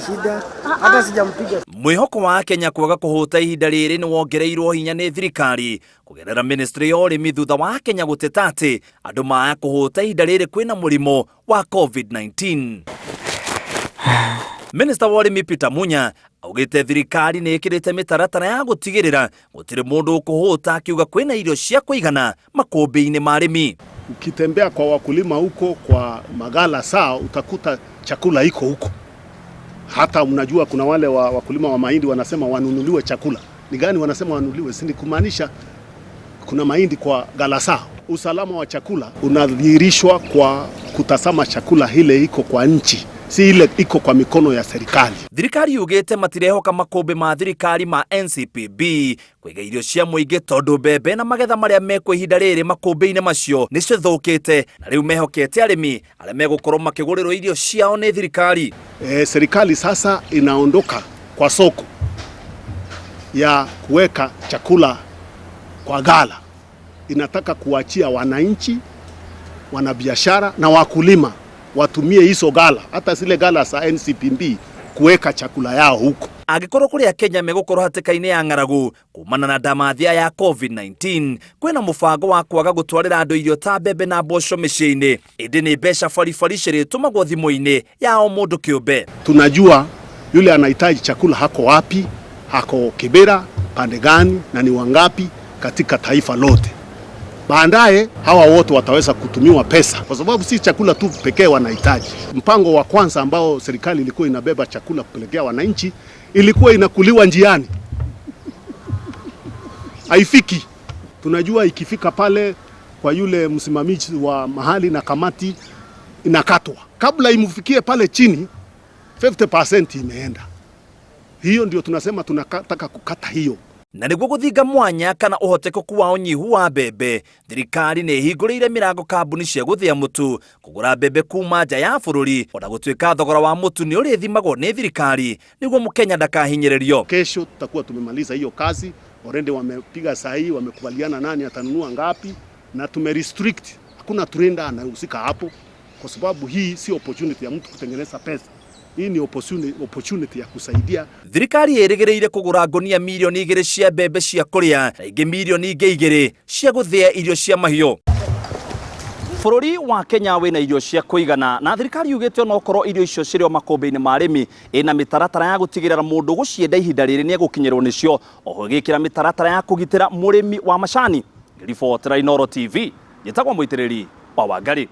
Shida hata sijampiga. Mwĩhoko wa Kenya kwaga kũhũta ihinda rĩrĩ nĩ wongereirwo hinya nĩ thirikari kũgerera ministry ya ũrĩmi thutha wa Kenya gũteta atĩ andũ maya kũhũta ihinda rĩrĩ kwĩna mũrimũ wa COVID-19. Minista wa ũrĩmi Peter Munya augĩte thirikari nĩ ĩkĩrĩte mĩtaratara ya gũtigĩrĩra gũtirĩ mũndũ ũkũhũta, akiuga kwĩna irio cia kũigana makũmbĩ-inĩ ma arĩmi. Ukitembea kwa wakulima huko kwa magala saa utakuta chakula iko huko. Hata unajua kuna wale wa wakulima wa mahindi wanasema wanunuliwe chakula. Ni gani wanasema wanunuliwe? Si ni kumaanisha kuna mahindi kwa gala saa. Usalama wa chakula unadhihirishwa kwa kutazama chakula ile iko kwa nchi, si ile iko kwa mikono ya serikali. Thirikari yugĩte matirehoka makũmbĩ ma thirikari ma NCPB kũiga irio cia mũingĩ tondũ mbembe na magetha marĩa mekwo ihinda rĩrĩ makũmbĩ-inĩ macio nĩ cithũkĩte, na rĩu mehokete arĩmi arĩa megũkorwo makĩgũrĩrwo irio ciao nĩ thirikari. Serikali sasa inaondoka kwa soko ya kuweka chakula kwa ghala, inataka kuachia wananchi, wanabiashara na wakulima watumie hizo ghala, hata zile ghala za NCPB kuweka chakula yao huko. Angĩkorwo kũrĩa Kenya megũkorwo hatĩka-inĩ ya ng'aragu kumana na ndamathia ya COVID-19, kwĩna mũbango wa kwaga gũtwarĩra andũ irio ta mbembe na mboco mĩciĩ-inĩ, ĩndĩ nĩ mbeca baribari cirĩtũmagwo thimũ-inĩ ya o mũndũ kĩũmbe. Tunajua yule anahitaji chakula hako wapi, hako Kibera pande gani na ni wangapi katika taifa lote. Baadaye hawa wote wataweza kutumiwa pesa, kwa sababu si chakula tu pekee wanahitaji. Mpango wa kwanza ambao serikali ilikuwa inabeba chakula kupelekea wananchi ilikuwa inakuliwa njiani, haifiki. Tunajua ikifika pale kwa yule msimamizi wa mahali na kamati inakatwa, kabla imfikie pale chini 50% imeenda. Hiyo ndio tunasema tunataka kukata hiyo. Na nĩguo gũthinga mwanya kana ũhotekeku wa ũnyihu wa mbembe, thirikari nĩ ĩhingũrĩire mĩrango kambuni cia gũthĩa mũtu kũgũra mbembe kuma nja ya bũrũri, ona gũtuĩka thogora wa mũtu nĩ ũrĩthimagwo nĩ thirikari nĩguo mũkenya ndakahinyĩrĩrio. Kesho tutakuwa tumemaliza hiyo kazi. Already wamepiga sahihi, wamekubaliana nani atanunua ngapi, na tumerestrict, hakuna trader anahusika hapo, kwa sababu hii si opportunity ya mtu kutengeneza pesa. Hii ni opportunity ya kusaidia. Thirikari ĩrĩgĩrĩire kũgũra ngũnia 2 mirioni cia mbembe cia kũrĩa na ingĩ 2 mirioni cia gũthĩa irio cia mahiũ. Bũrũri wa Kenya wĩna irio cia kũigana, na thirikari yugĩte onokorwo irio icio cirĩ o makũmbĩ-inĩ ma arĩmi, ĩna mĩtaratara ya gũtigĩrĩra mũndũ gũcienda ihinda rĩrĩ nĩ egũkinyĩrwo nĩcio, oho ĩgĩkĩra mĩtaratara ya kũgitĩra mũrĩmi wa macani. Ngĩribotera Inooro TV, njĩtagwo Mũitĩrĩri wa Wangari.